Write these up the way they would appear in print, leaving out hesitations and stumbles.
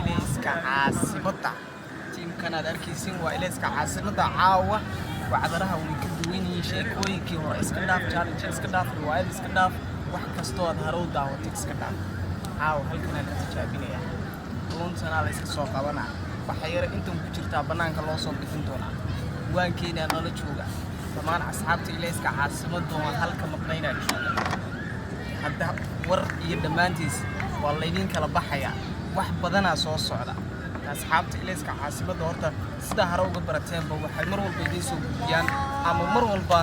Ilayska Caasimadda. Tiimkan aad arkaysiin waa Ilayska Caasimadda. Caawa wacdaraha way ka duwan yihiin sheekooyinkii hore. Iska dhaaf challenge, iska dhaaf riwaayad, iska dhaaf wax kastoo aad hore u daawatay, iska dhaaf. Caawa halkanaa la tijaabinayaa, luuntanaa la iska soo qabanaa, waxa yare intan ku jirtaa bannaanka loo soo bixin doonaa. Waankeenaa nala jooga dhammaan asxaabta Ilayska Caasimadda oo halka maqnaynaa jooga. Hadda war iyo dhammaantiis waa laydin kala baxayaa, wax badanaa soo socda. Asxaabta Ilayska Caasimadda horta sidaa hore uga barateenba, waxay mar walba idiin soo gudbiyaan ama mar walba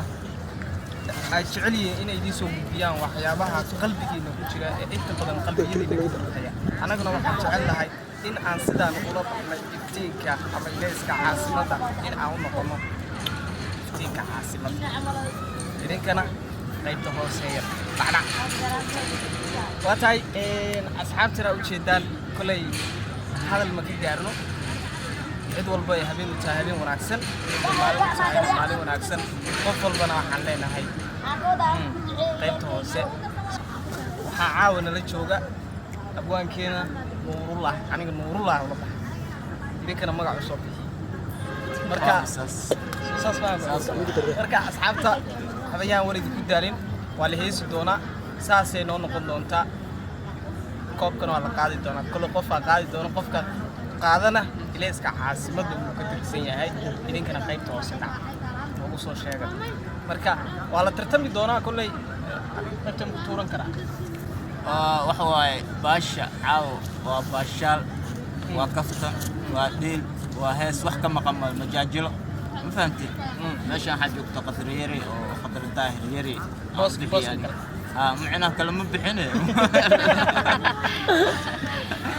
ay jecel yihiin inay idiin soo gudbiyaan waxyaabaha qalbigiina ku jira ee inta badan qalbiyadiina ka buuxaya. Annaguna waxaan jecel nahay in aan sidaan ula baxnay iftiinka ama Ilayska Caasimadda, in aan u noqono iftiinka caasimadda. Idinkana qaybta hooseeya dhacdhac waa tahay. Asxaabtana ujeedaan, kolay hadal ma ka gaarno. Cid walba ay habeen u tahay habeen wanaagsan, cid maalin u tahay maalin wanaagsan. Qof walbana waxaan leenahay qaybta hoose. Waxaa caawa nala jooga abwaankeena Nuurullah. Aniga Nuurullah ula baxa, idinkana magac u soo bixiy. Marka saas ma marka asxaabta habayaan war idinku daalin, waa la heesi doonaa, saasay noo noqon doontaa. Koobkana waa la qaadi doonaa, kole qofaa qaadi doona. Qofka qaadana Ilayska Caasimadda wuu ka tirsan yahay. Idinkana qaybta hoose dhaca noogu soo sheega. Marka waa la tartami doonaa kolley, qaybta ma ku tuuran karaa. Waxa waaye baasha caawo waa baashaal, waa kaftan, waa dhiil, waa hees, wax ka maqan ma majaajilo, ma fahamtid? Meeshaan waxaa joogta Qadri Yari oo Qadri Daahir Yari aan Booski bixiyaan. Kale. Ha, micnaha kale ma bixine.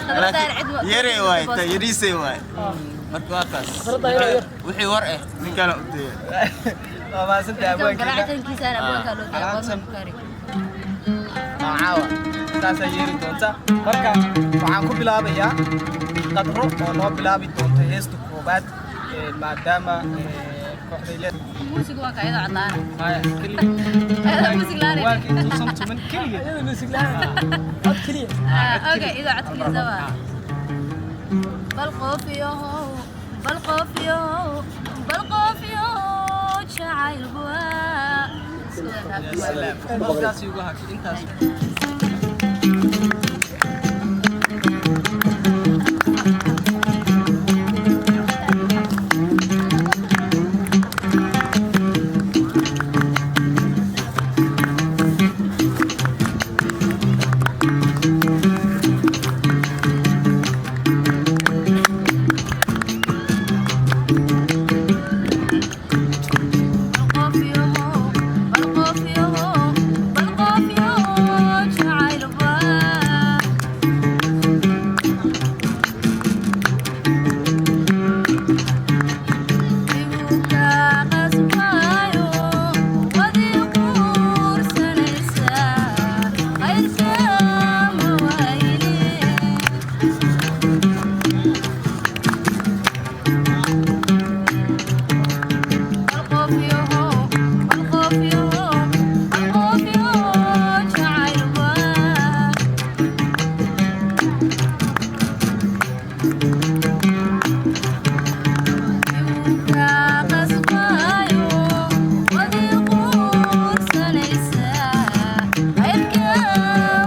Qadri Daahir cid Yari waay, ta yariisay waay. Marka waa kaas. Wixii war eh ninkaan u daya. Waa mahadsantahay abwaankeena. Garaacitankiisana abwaanka loo daya. Alaabtan. Abwaanka Bukaari. Waa caawa saasaa yeeli doonta. Marka waxaan ku bilaabayaa Qadro oo noo bilaabi doonta heesta koobaad, maadaama kooxday le Muusig waa ka iyadoo cod la'aan. Maya, keligii. Iyadoo muusig la'aan. Waanka intuusan tumin keligii. Cod keliya. Ah, okay, iyadoo cod keliya sawa. Bal qof yahow, bal qof yahow, bal qof yahow, jacayl waa. Isku wada Ya salaam. Intaas igu haki intaas. Bal qof yahow, bal qof yahow, bal qof yahow, jacayl waa. Igu kaa qasbayo, waad ii quursanaysaa, qayrka ma waayine. Bal qof yahow, bal qof yahow, bal qof yahow, jacayl waa. Igu kaa qasbayo, waad ii quursanaysaa, qayrka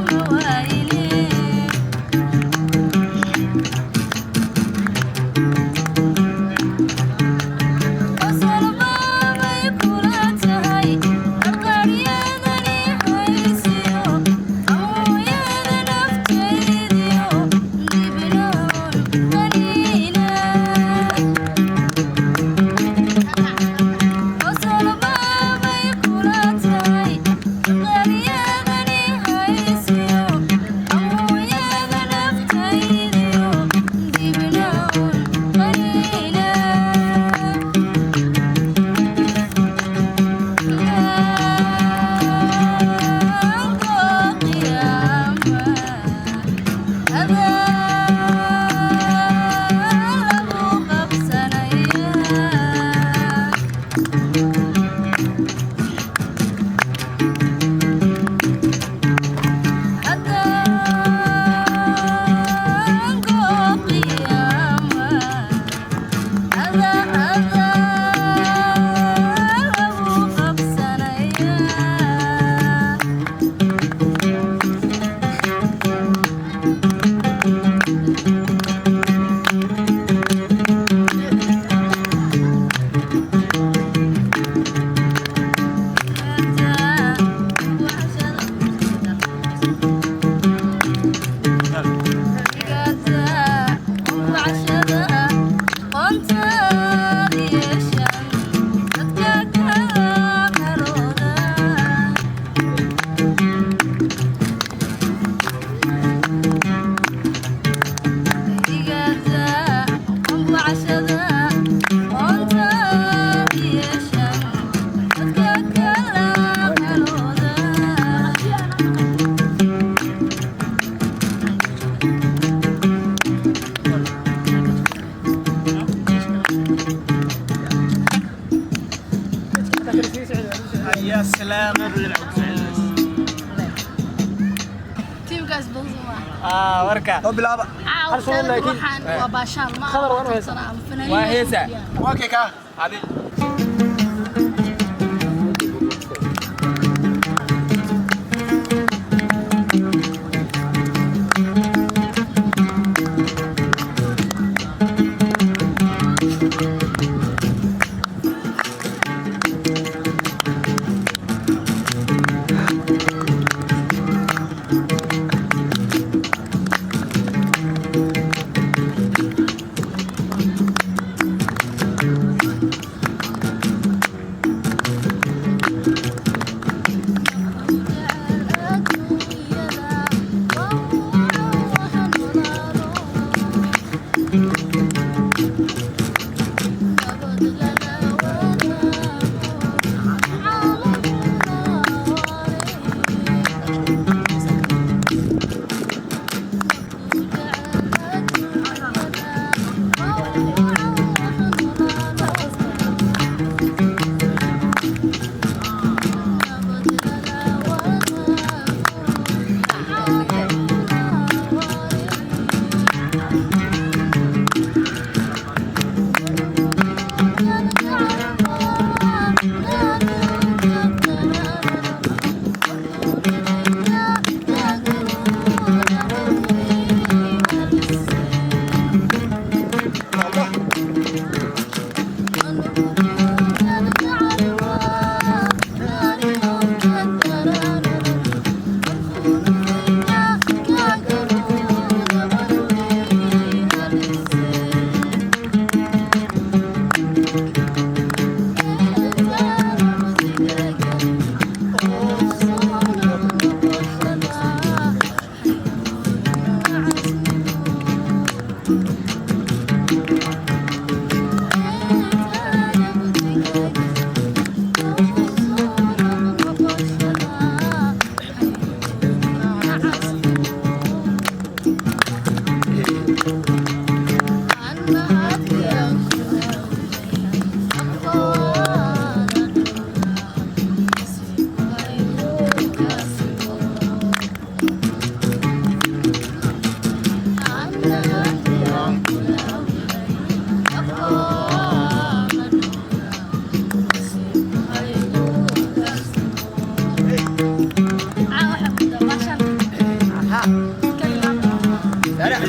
ma waayine. Qosolbaabay kula tahay, qarqaryadani haysiyo, amooyada naftaydiyo, dibnoon. Ya salaam. Tiimkaas badan soo Ah, warka. Soo bilaaba. caawa waxaan waa baashaal ma Khadar waan u haysaa. Waa heesa. Waa kee kaa? Adi.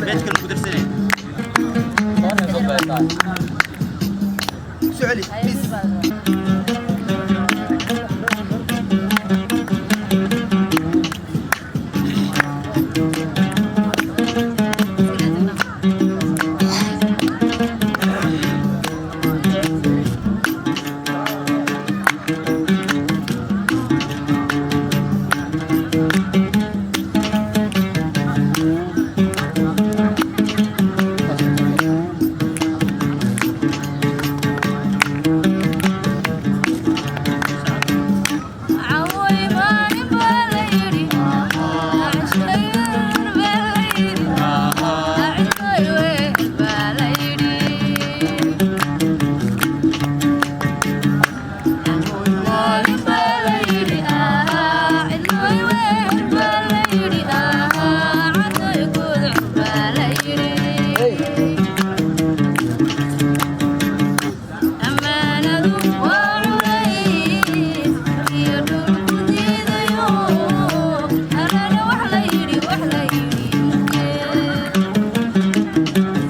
Beedka lagu darsanay. Soo celi. Please. Thank you.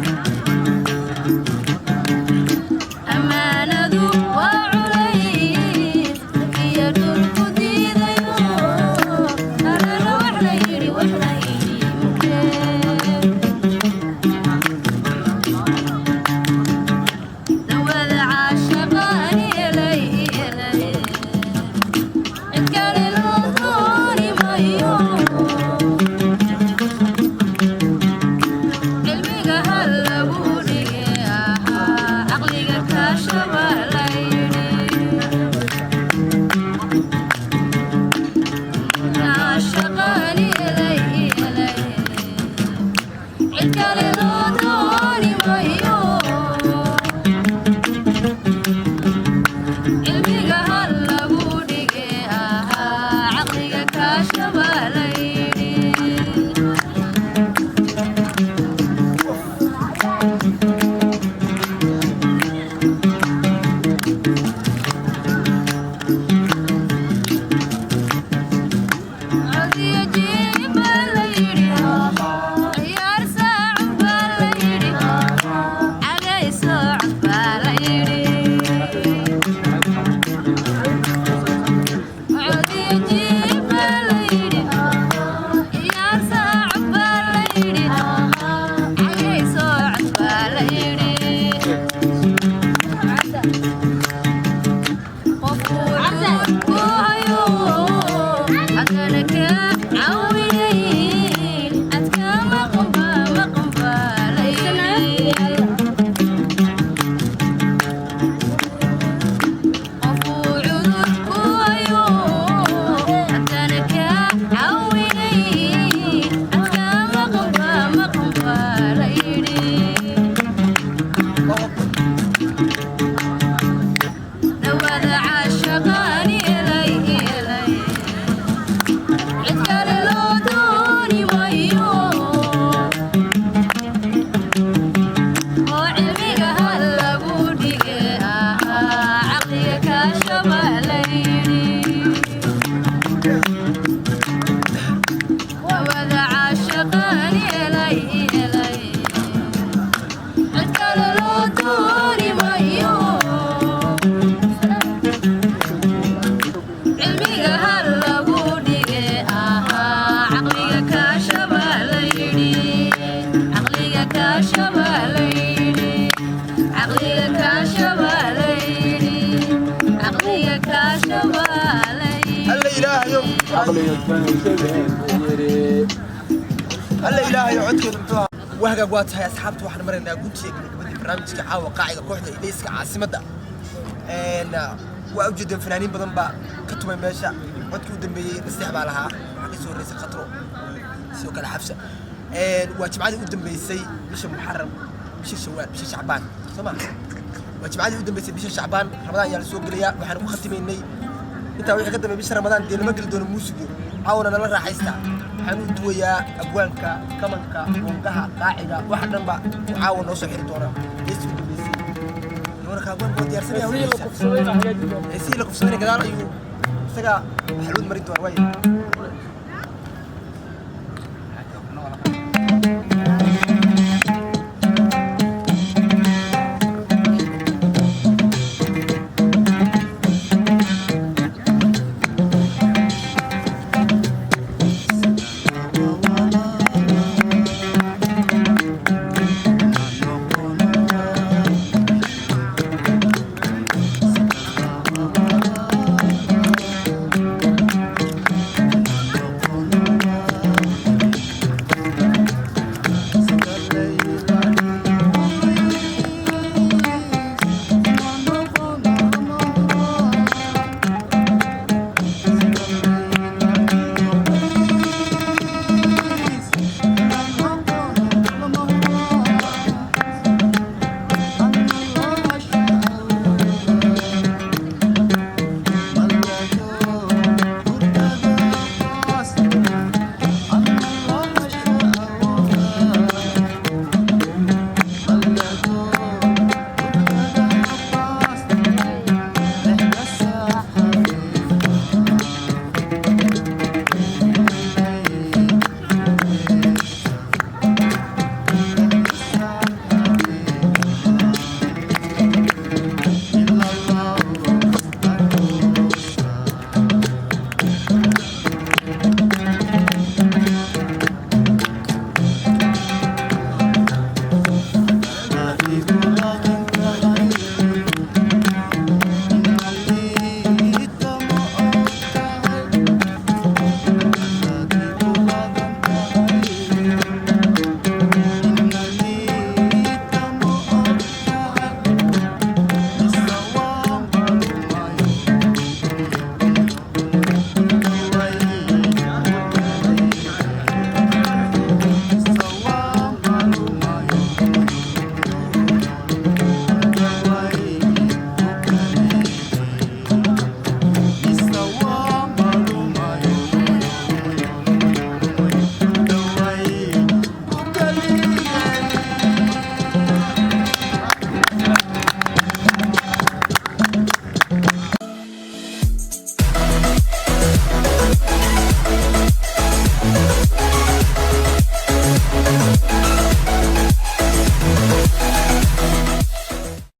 Caqliga kan buu yidhi. Alla ilaahay, codkeedu muxuu ahaa? Wahagaag, waa tahay asxaabta, waxaan maraynaa guntiga gabagabadii barnaamijka caawa qaaciga kooxda Ilayska caasimadda. Waa ujeedeen, fanaaniin badan baa ka tumay meesha. Codkii u dambeeyey Nasteex baa lahaa, waxaa kasoo horreysay Khatro, sidoo kale Xafsa. Waa jimcadii u dambeysay bisha Muxaram, bisha Shawaal, bisha Shacbaan, soo ma? Waa jimcadii u dambeysay bisha Shacbaan. Ramadaan ayaa la soo gelayaa. Waxaan ku khatimaynay intaa wixii ka dambeeyay bisha Ramadaan dee lama geli doono muusigo. Caawana nala raaxaysta. Waxaan u duwayaa abwaanka kamanka, bongaha, qaaciga, waxa dhan ba caawa noo soo xiri doona heestii u dambeysay. Marka abwaanka waa diyaarsanaya Heesihii la hawshiisa. kufsadayna hagaajin doona. Heesihii la kufsadayna gadaal ayuu isaga xalwad marin doona. Waaya.